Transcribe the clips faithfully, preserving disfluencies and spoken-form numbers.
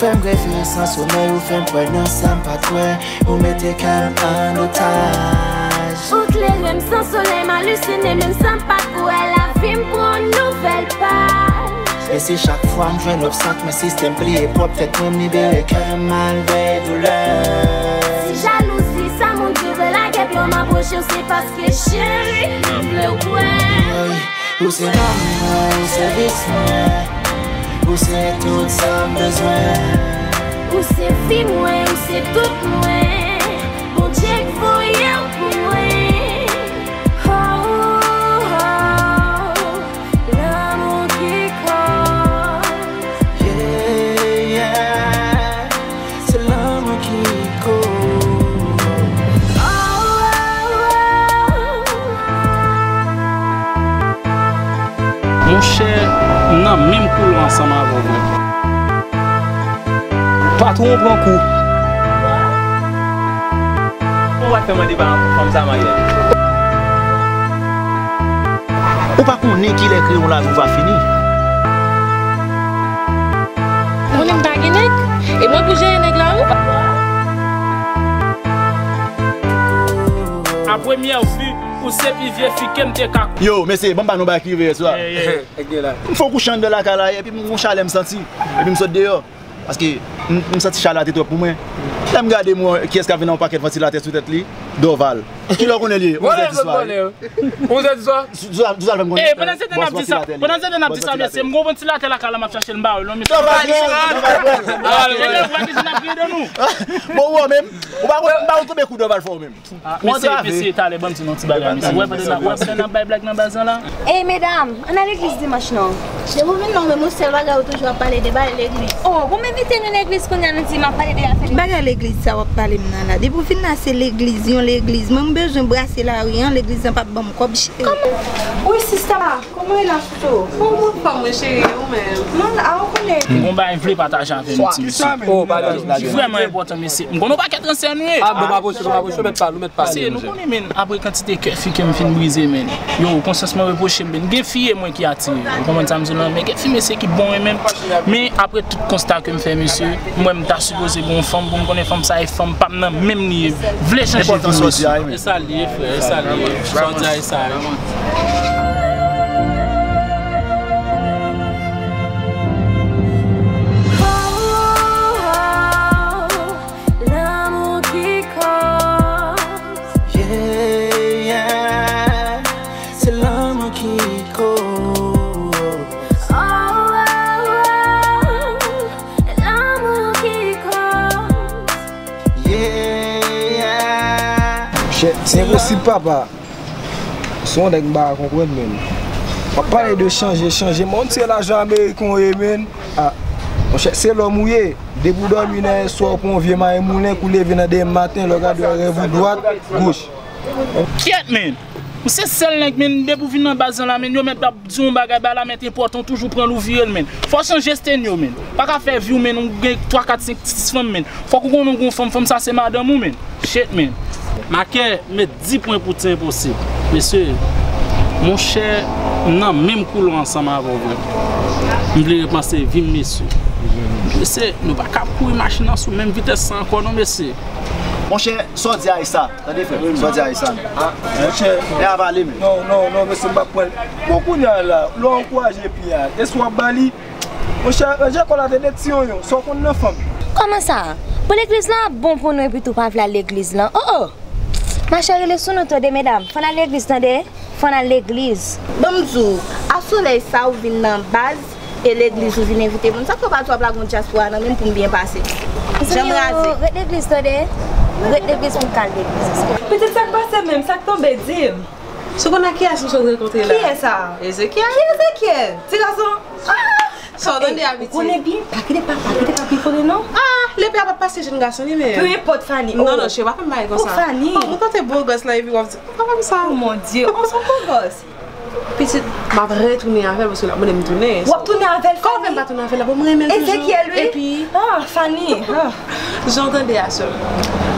Fè m reve san somèy, ou fè m kwè nan sa m pa t kwè, ou mete kè m an otaj. Ou klere m san solèy, m alisine menm san m pa t kwè, lavi m pran nouvèl paj. E si chak fwa m jwenn obstak, men sistèm pliye pwòp tèt mwen, m libere kè m malgre doulè. Si jalouzi sa moun ki vle lagè, pye m apwoche w, se paske cheri, m vle w kwè. Ou se nanm mwen, ou se vis mwen, ou se tout sa m bezwen. Ou se vi mwen, ou se tout mwen, Bondye k voye w pou mwen. Oh, oh, lanmou ki koz. Yeah, yeah. Se lanmou ki koz. Monchè, m nan menm koulè ansanm avè w, frè. Patwon pran kou. Ou pa t fè mande ba fanm sa maryaj. Ou pa konnen kilè kreyon lavi w va fini. Konnen m pa gen nèg, e mwen pou jere nèg la wi. A premyè vi, ou se pi vye fi ke m te ka. Yo, mesye, ban m ba nou bagay ki rive yè swa. M fè yon kouche anndan lakay la, epi m gon chalè m santi, epi m sot deyò. Paske m, m santi chalè a te twòp pou mwen. Lè m gade m wè kiyès k ap vin nan yon pakèt vantilatè sou tèt li, Dorval. Kilè w konnen li ye? Onz è di swa. Onz è di swa? Douz è fè m konnen. Eh, pandan se tan n ap di sa, pandan se tan n ap di sa, mesye, m gon vantilatè lakay la, m ap chache l, m ba w l non, mesye. Dorval, Dorval, Dorval. Ah, e lè w wè ki jan n ap ride nou. Bon, ou menm, ou pa konn, m pa konn tonbe kou Dorval fè w menm. Ah, mesye, mesye, talè, ban m di nou ti bagay, mesye. Wè, pandan n ap, wè, pandan n ap bay blag nan baz lan la. Ey, medam, ann al legliz dimanch non. Depi w vin la, ou menm, yon sèl bagay, ou toujou ap pale de bagay legliz. Oh, bon, m envite nou legliz kounye a, nou di m ap pale de afè legliz. Bagay legliz sa w ap pale m nan la. Depi w vin la, se legliz, yon legliz. Mwen, m bezwen brase lari an, legliz lan p ap ban m kòb, cheri. Kòman? Wi, sista, kòman w ye la, Chouchou? Bon, bon, fòm mwen, cheri, ou menm? Mwen la, ou konnen. M gon bagay m vle pataje avè nou, ti mesye. Oh, pataje. Li vrèman enpòtan, mesye. M konn yon pakèt ransè nou ye. Ah, bon, pa pwoche, pa pwoche, ou mèt pale, ou mèt pale. Mesye, nou konnen, men, apre kantite kè fi ke m fin brize, men. Yo, konsyans mwen repwoche m, men. Gen fi e mwen ki atire. Ou konprann sa m di w lan? Men gen fi, mesye, ki bon e menm. Men apre tout konsta ke m fè, mesye, m wè m ta sipoze gen yon fanm pou m konnen fanm sa e fanm pa m nan menm li ye. Vle chanje vi m, mesye. E sa l ye, frè, e sa l ye. Sa w di a, e sa. Lanmou ki koz. Yeah, yeah. Se lanmou ki koz. Oh, oh, oh. Lanmou ki koz. Yeah, yeah. Chè, se enposib, papa. Se yon nèg m pa ka konprann menm. W ap pale de chanje, chanje. Men yon ti lajan ameriken w ye, menm. Ah, monchè, se lòm ou ye. Depi w dòmi nan yèswa, w pran yon vye mayi moulen, kou leve nan demen maten, lè w gade w wè rèv ou dwat, goch. Kyèt, menm. Ou se sèl nèg, menm, depi w vin nan baz lan la, menm, yo mèt ap di yon bagay, bagay la mèt enpòtan, w toujou pran l, ou vire l, menm. Fò w chanje stenyo, menm. Pa ka fè vi w, menm, ou gen twa, kat, senk, sis fanm, menm. Fòk ou konnen w gon fanm, fanm sa se madanm ou, menm. Shit, menm. Makè, met dis pwen pou ti enposib. Mesye, monchè, m nan menm koulè ansanm avè w, vrè. M vle repanse vi m, mesye. Mesye, nou pa ka ap kouri machin nan sou menm vitès sa ankò, non, mesye. Monchè, sa w di a e sa. Tande, frè m, sa w di a e sa. Ah, monchè. Lè a pale, men. Non, non, non, mesye, m p ap pran l. Bon, kounye a la, lè w ankouraje fi a, èske w ap ba li? Monchè, ranje kò l atè de ti yonyon, sa w konn nan fanm. Kòman sa? Pou legliz lan ap bon pou nou epi tou w pa vle al legliz lan. Oh, oh! Machè, rele sou nou, tande, medam. Fò n al legliz, tande. Fò n al legliz. Ban m di w, a solèy sa ou vin nan baz, e legliz ou vin envite moun. Sa k fè w pa di w ap lage yon dyaspora nan men m pou m byen pase? Janm raze. Ret legliz, tande. Ret legliz pou m ka al legliz. Pitit, sa k pase menm? Sa k tonbe? Di m. Si w konn ak kiyès misye rekontre la? Kiyès sa? Ezekyèl. Ki Ezekyèl? Ti gason? Ah! Sa w tande a, pitit? Ou konnen byen, pa kite pa, pa kite pa pikote non. Ah, lepe a p ap pase jèn gason li menm. Peu importe, Fanny. Non, non, cheri, pa fè m bagay konsa. Oh, Fanny. Oh, mwen tande bogòs la epi w ap di, pa fè m sa. Oh, mon Dieu, oh, se yon bogòs. Pitit, m ap retounen avè l paske l ap mande m tounen. W ap tounen avè l, Fanny? Kòman fè m pa tounen avè l la? Bon, mwen renmen l toujou. Ezekyèl, wi. Epi? Ah, Fanny, ah. Jan w tande a, sè m.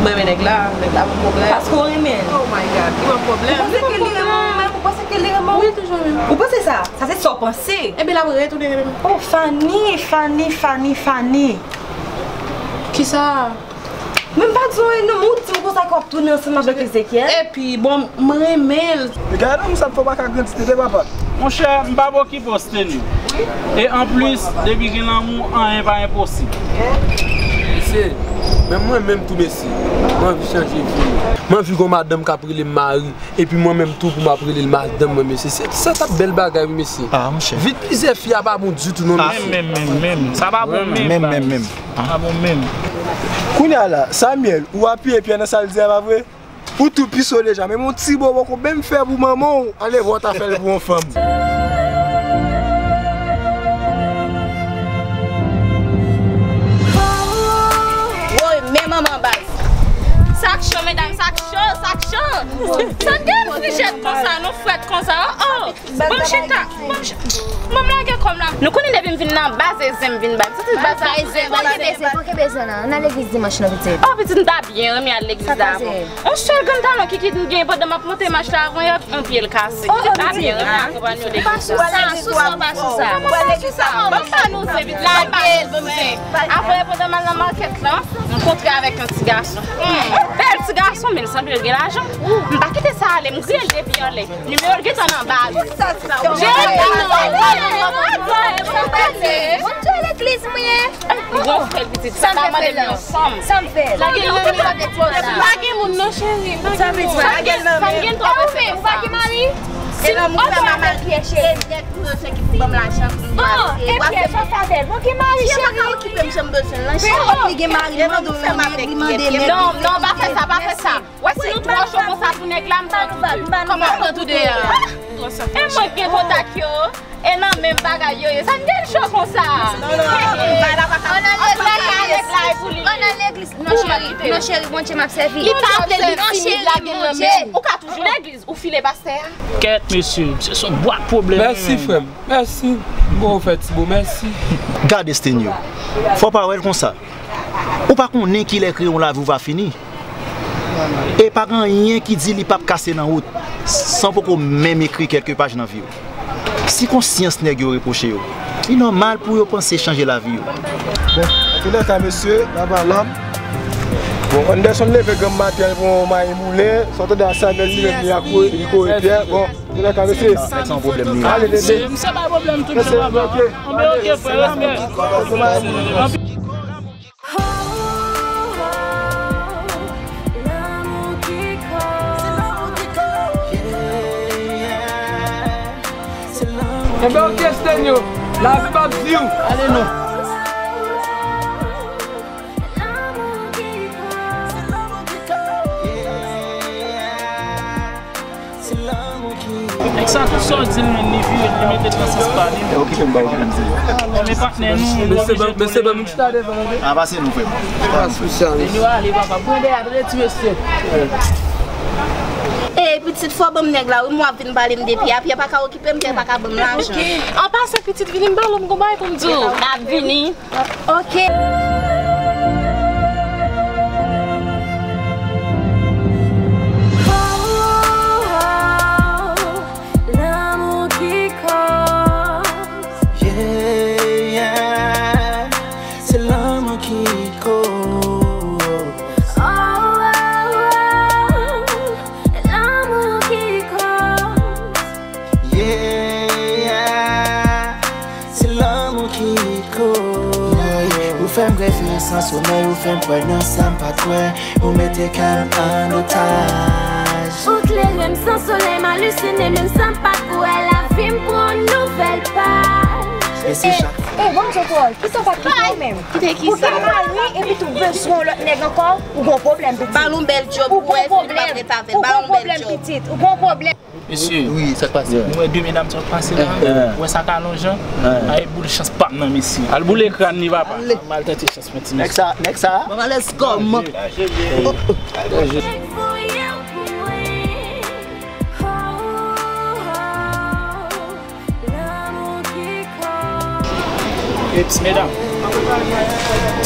Mwen renmen nèg la, nèg la pa pwoblèm. Paske w renmen l. Oh my God, li pa pwoblèm. Ou panse ke li renmen w menm? Ou panse ke li renmen w? Wi, toujou renmen m. Ou panse sa? Sa se sa w panse. Ebyen, l ap retounen renmen m. Oh, Fanny, Fanny, Fanny, Fanny. Kisa? Men m pa di w anyen non, men ou di m konsa ke w ap tounen ansanm avèk Ezekiel. Epi, bon, m renmen l. Gade lanmou sa fè w pa ka grandi tete papa. Monchè, m p ap okipe w, Stenyo. E anplis, depi gen lanmou, anyen pa enposib. Mesye, menm mwen menm tou, mesye. M anvi chanje vi m. M anvi gon madanm k ap rele m mari. Epi mwen menm tou pou m ap rele l madanm mwen, mesye. Se, se t ap bèl bagay, wi, mesye. Ah, monchè. Vi plizyè fi a pa bon ditou, non, mesye. Menm, menm, menm, menm. Sa pa bon menm. Menm, menm, menm. Sa pa bon menm. Kounye a la, Samuel, ou apiye pyè nan sa l di a, pa vre? Ou tou pise w deja, menm yon ti bobo poko menm fè pou manman w, ale vwa w ta fè l pou yon fanm. Woy, men manman baz. Sa k cho, medam, sa k cho, sa k cho. Sa n gen frijèt konsa, nou frèt konsa, oh, oh. Ban m chita, ban m ch-, ban m lage kò m la. Nou konnen depi m vin nan baz, e zen m vin bay. M santi baz la. Fò kenbe zen, fò kenbe zen nan. Ann al legliz dimanch non, pitit. Oh, pitit, m ta byen renmen al legliz la avè w. Yon sèl grenn talon ki kite m gen pandan m ap monte mach la avè w, yon pye l kase. M ta byen renmen akonpanye w legliz la. Ou pa sou sa, ou pa sou sa, ou pa sou sa. Ban m ba nou zen vit, lage l, ban m zen. Apre, pandan m al nan makèt la, m kontre avèk yon ti gason. Hmm, bèl ti gason, men l sanble l gen lajan. M pa kite sa ale, m griye l depi anlè. Nimewo l gentan nan baz. Jezi non. Mwen legliz mwen ye. Li gon frè l pitit. Sa pa mande m yon fanm. Sa m fè? Lage l nan men. Pa gen moun non cheri. Sa vle di pa gen moun. Sa m gen twò. Ou pa gen mari? E lanmou fè m a mari. Cheri. Bon, e pyè sa sa fè? Bon, gen mari cheri. Li gen mari, li mande w yon nèg, li mande nèg. Non, non, pa fè sa, pa fè sa. Wè si nou twò cho konsa pou nèg la, m pran tou de. Kòman m pran tou de a? E mwen k gen kontak yo, e nan menm bagay yo ye. Sa n gen cho konsa? Non, non, non, non. Ann al legliz, ann al legliz. Non, cheri, non, cheri, Bondye m ap sèvi. Li pa vle, li timid, lage l nan men. Ou ka toujou legliz, ou file pastè a. Kèt, mesye, misye se yon bwat pwoblèm. Mèsi, frè m. Mèsi. M bon, ou fè ti bo, mèsi. Gade Stenyo. Fò pa wè l konsa. Ou pa konnen kilè kreyon lavi w va fini. E pa gen anyen ki di li p ap kase nan wout, san w poko menm ekri kèlke paj nan vi w. Si konsyans nèg yo repwoche yo, li nòmal pou yo panse chanje lavi yo. Bon, antoulèka, mesye, n ap al. Bon, Anderson leve granm maten, al pran yon mayi moulen, sa w tande a Samuel, li menm, li a kouri, li kore pyè. Bon, antoulèka, mesye. Nèg sa yon pwoblèm li ye. Ale, Dede. Misye bay pwoblèm tout tan, papa. Anben, oke, frè, respè. Lanmou ki koz. Enben, oke, Stenyo. Lavi p ap di w. Ale non. Nèg sa, tout sa w di l menm, li vire, li mete l nan sans pa li menm. Okipe m, pa okipe m, se. Bon, men patnè nou, nou oblije tounen. Mesye, ban m chita devan, tande. A, pase nou, frè m. Pa sou sa, mesye. Nou ale, papa. Pran dèyè, tande ti mesye. Ey, pitit, fò ban m nèg la, wi, m w ap vin pale m de pyè. Pyè pa ka okipe m, pyè pa ka ban m lajan. An pasan, pitit, vini m pale w, m gon bagay pou m di w. M ap vini. Ok. Lanmou ki koz. Yeah, yeah. Se lanmou ki koz. Oh, oh, oh. Lanmou ki koz. Yeah, yeah. Se lanmou ki koz. Ou fè m reve san somèy, ou fè m kwè nan sa m pa t kwè. Ou mete kè m an otaj. Ou klere m san solèy, m alisine, menm sa m pa t kwè. Lavi m pran yon nouvèl paj. E si chak... Ey, bon, Jean Paul, kisa w pa t kite w menm? Kite kisa? Ou gen mari, epi tou bezwen yon lòt nèg ankò, ou gon pwoblèm, pitit. Ba l yon bèl djòb, ou wè si li p ap ret avè l. Ba l yon bèl djòb, pitit. Ou gon pwoblèm. Mesye, wi, sa k pase? Nou wè de medam sa k pase la. Ou wè sa k alonj an? Ay, boule chans pa m nan, mesye. Al boule kràn li, papa. M al tante chans mwen, ti mesye. Nèg sa, nèg sa. Bon, let's go. Eps, medam.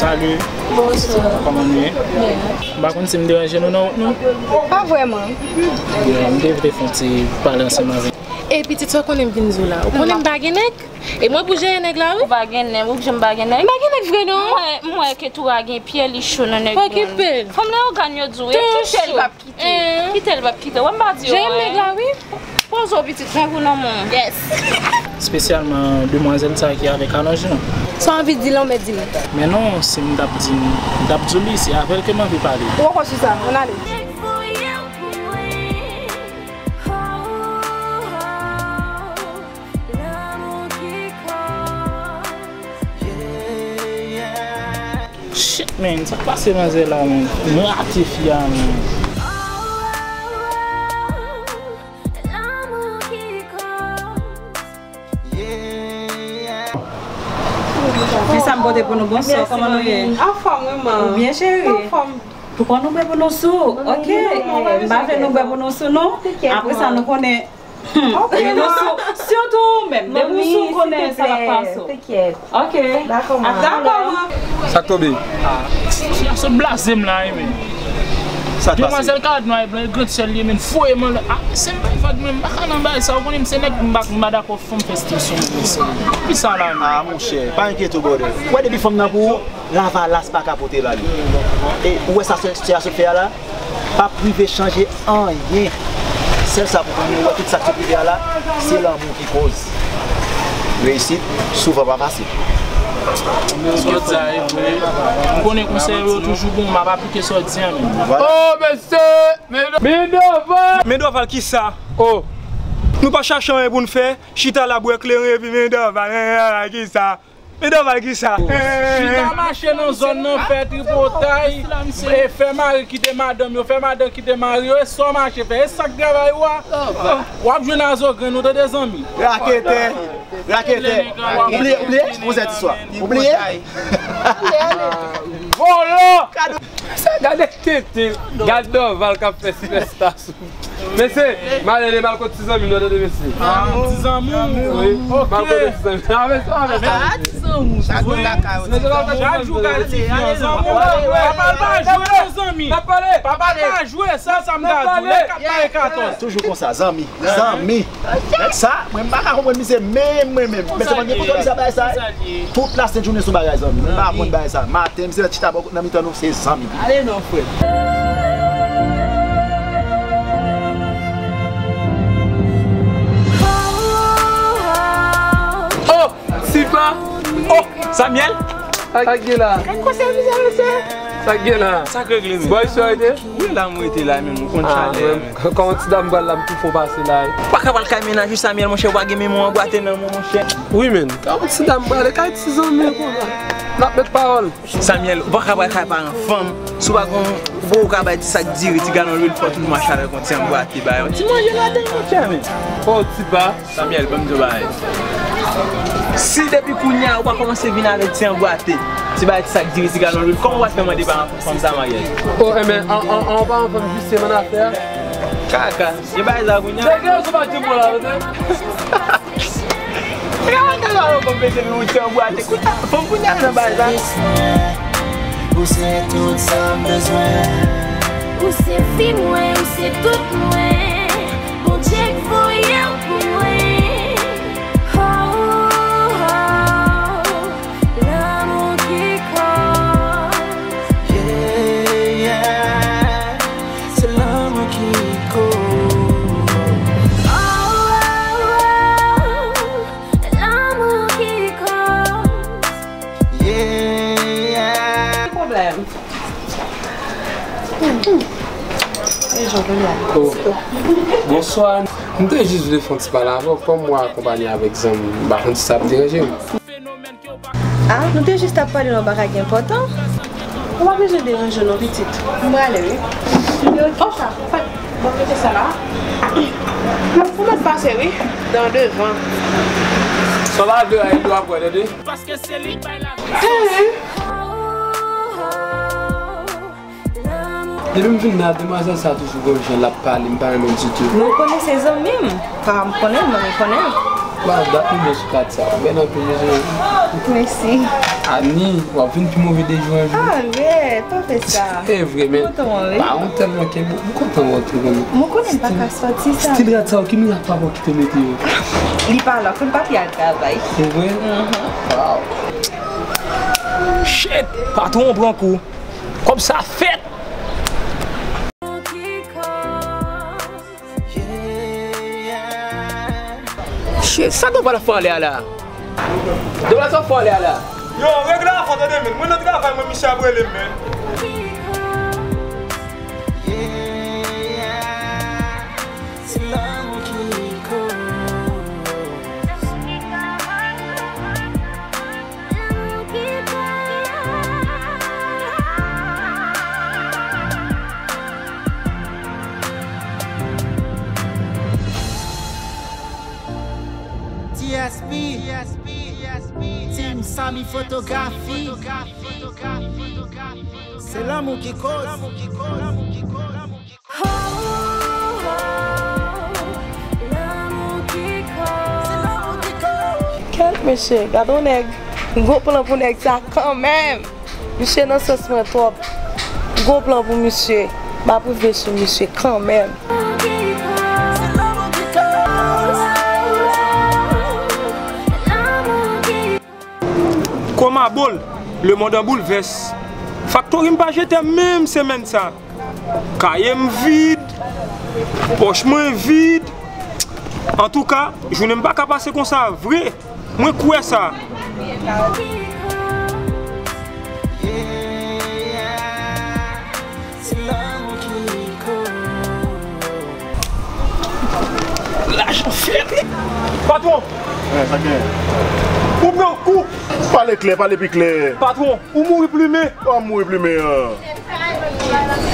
Salut. Bonswa. Kòman nou ye? Byen. M pa konn si m deranje nou nan wout nou. Pa vrèman. Byen, m te vle fè yon ti pale ansanm avèk. E pitit, sa w konnen m vin di w la? Ou konnen m pa gen nèg? E mwen pou jere nèg la, wi. Ou pa gen nèg, ou janm pa gen nèg? M pa gen nèg vre, non. Mwen, mwen ke tou a gen pyè li cho nan nèg. Okipe l. Fanm nan yo gad yo di w, e kite l p ap kite. Kite l p ap kite. Wè m pa di w anyen. Jere nèg la, wi. Poze w pitit, mwen pou lanmou. Yes. Espesyalman demwazèl sa ki avèk alonj lan. Sa w anvi di la, w mèt di m. Men non, si m t ap di, m t ap di w li, se avè l ke m anvi pale. Ou ankò sou sa, ann ale. Shit, man, sa k pase manzè la, man? M rate fi a, man. Men sa m pote pou nou, bonswa, kòman nou ye? Anfòm, wi, man. Ou byen, cheri? Anfòm. Poukwa nou bwè pou nou sou? Ok, m pa vle nou bwè pou nou sou, non. Apre sa, nou konnen Hmm. Ok, e nou sou, sitou ou menm, depi ou sou konnen sa k ap pase w. Tenkèt. Ok. Dakò, man. Dakò, man. Sa k tonbe? Ah, fi a sot blaze m la, wi, men. Sa k pase? Demwazèl Kalad nwa e blan, e gransèl li, men, voye m anlè. Ah, se m bay vag, men, m pa ka nan bagay sa, ou konnen m se nèg, m pa, m pa dakò fanm fè stil sou mwen, mesye. Ki sa la, men? Ah, monchè, pa enkyete w, brother. Ou wè depi fanm nan pou ou, lavalas pa ka pote l ale. E ou wè sa sitiyasyon fè a la? P ap rive chanje anyen. Sèl sa pou konnen, ou wè tout sa k sot rive a la, se lanmou ki koz. Reyisit souvan pa fasil. M konnen konsèy yo toujou bon, m ap aplike sa w di an, men. Voilà. Oh, mesye! Men Dorval! Men Dorval, kisa? Oh! Nou pa chache anyen pou n fè, chita la bwè kleren epi men Dorval, men Dorval, kisa? Men Dorval kisa? Chita mache nan zòn nan, fè tripotay, e fè mari kite madanm yo, fè madanm kite mari yo, e sa w mache fè, e sa k travay ou a? W ap jwenn azogrenn ou tande zanmi. Raketè, raketè. Ou bliye, ou bliye? Ou bliye? Vòlò! Sa gade tenten, gad Dorval k ap fè sipèsta sou. Mesye, m ale, m al kot ti zanmi m nan, tande mesye. Ah, ti zanmi w? Wi, m al kot ti zanmi m. Ah, mesye, ah, mesye. Ah, ti zanmi w. Sa gwo lakay ou, ti zanmi w. Chak jou w ka di zanmi w. Papa l pa jwe non, zanmi. Papa l pa jwe, sa, sa m ka di w. Lè kat bay katòz. Toujou konsa, zanmi. Zanmi. Nèg sa, mwen m pa ka konprann misye menm, mwen menm. Men se pa gen kote misye ap bay sa. Tout la sent jounen sou bagay zanmi. Mwen m pa konn bagay sa. Maten, misye nan chita bò nan mitan nou, se zanmi. Ale non, frè. Oh, Tipa. Oh, Samuel. Sa k gen la? Gad konsèy misye, mesye. Sa k gen la? Sa k regle, men? Bòy, sa w rete? Wi, la m rete la, men ou konn chalè, men. Kòman ti dam pral la, m tou fò pase la, wi. Pa ka pral kay mennaj ou, Samuel, monchè, ou pa gen memwa anbwate nan men w, monchè. Wi, men. Kòman ti dam prale kay ti zanmi w konsa? N ap met pawòl. Samuel, ou pa ka pral kay paran fanm, si w pa gon, ou ka bay ti sak diri, ti galon lwil fò, tout mache avèk yon ti anbwate, bay yon ti manje ladann, monchè, men. Oh, Tipa. Samuel, ban m di w bagay. Si depi kounye a ou pa kòmanse vin avèk ti anbwate, ti bagay, ti sak diri, ti galon lwil, kòman w ap fè mande paran fanm sa maryaj? Oh, enben, an, an, an, paran fanm jis se menn afè a. Kaka, gen bagay sa kounye a. Nèg yo sou pa di mwen la, tande. Gade la, ou konn pete nou ti anbwate. Kounye a, fanm kounye a nan bagay sa. Ou se tout sa m bezwen. Ou se vi mwen, ou se tout mwen. Bondye k voye w pou mwen. Oh, oh, oh. Lanmou ki koz. Yeah, yeah. Se lanmou ki koz. Oh, oh, oh. Lanmou ki koz. Yeah, yeah. Ki pwoblèm? Oh, bonswa. M te jis vle fè yon ti pale avè w, kòm w akonpanye avèk zanmi m, m pa konn si sa ap deranje w. Ah, nou te jis ap pale nan bagay ki enpòtan. Ou pa bezwen deranje w non, pitit. M prale, wi. Oh, sa, fè, bon, mete sa la. Ou mèt pase, wi, nan devan. Sa w pa vle a, Edo ap wè, tande. Paske se li k bay lavi. Depi m vin la, demwazèl sa toujou gon jan l ap pale, m pa renmen l ditou. Nou konnen se zanmi m. Pa m konnen l, men m konnen l. Ba dat nou byen sou kat sa. Ou bèl anpil, Joseline. Mèsi. Ani, w ap vin pi move de jou an jou. Arèt, pa fè sa. E vre, men. Kontan w, wi. Ba, ou tèlman kenbe, m kontan wè w tou, men. Mwen konnen m pa ka sòti sa. Stil rad sa, ki mirak papa w ki te mete yo? Li pa la, fò l pa pi al travay. E vre? Mhm. Waw. Shit! Patwon pran kou. Kòb sa fèt! Shit, sa Doval ap fè anlè a la? Doval, sa w ap fè anlè a la? Yo, regle afè w tande, men. Mwen nan travay, mwen, misye ap rele m, men. T S P, Team Samy Fotografi. Se lanmou ki koz. Kèt mesye, gade yon nèg. Gwo plan pou nèg sa kanmenm. Misye nan sans mwen twòp. Gwo plan pou misye. M ap rive sou misye kanmenm. Kòm abòl, lemonn an boulvès. Faktori m pa jete menm semèn sa. Kaye m vid, pòch mwen vid. Antouka, jounen m pa ka pase konsa vre. Mwen kwè sa. Lajan fèt. Patwon. Wi, sa gen. Ou pran kou. Pale klè, pale pi klè. Patwon, ou mouri plimen. Ou mouri plimen an.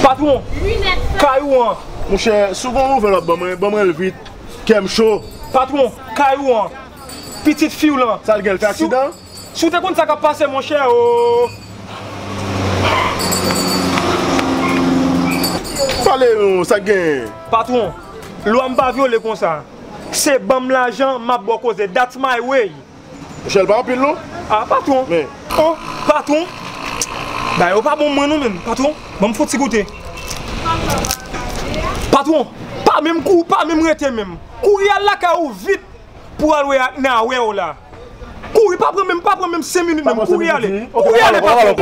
Patwon, kay ou an. Monchè, si w gon nouvèl w ap ban mwen, ban mwen l vit. Kè m cho. Patwon, kay ou an. Pitit fi w lan. Sa l gen, l fè aksidan? Si w te konn sa k ap pase, monchè, o. Pale non, sa k genyen? Patwon, lwa m pa vyole konsa. Se ban m lajan, m ap ba w koze. That's my way. Monchè, l pa anpil non. A, patwon. Men. O, patwon. Bagay yo pa bon mwen non, menm. Patwon, ban m fon ti goute. Patwon, pa menm kou, pa menm rete menm. Kouri al lakay ou vit. Pou al wè ak nan wè w la. Kouri, pa pran menm, pa pran menm senk minit menm, kouri ale. Kouri ale, patwon.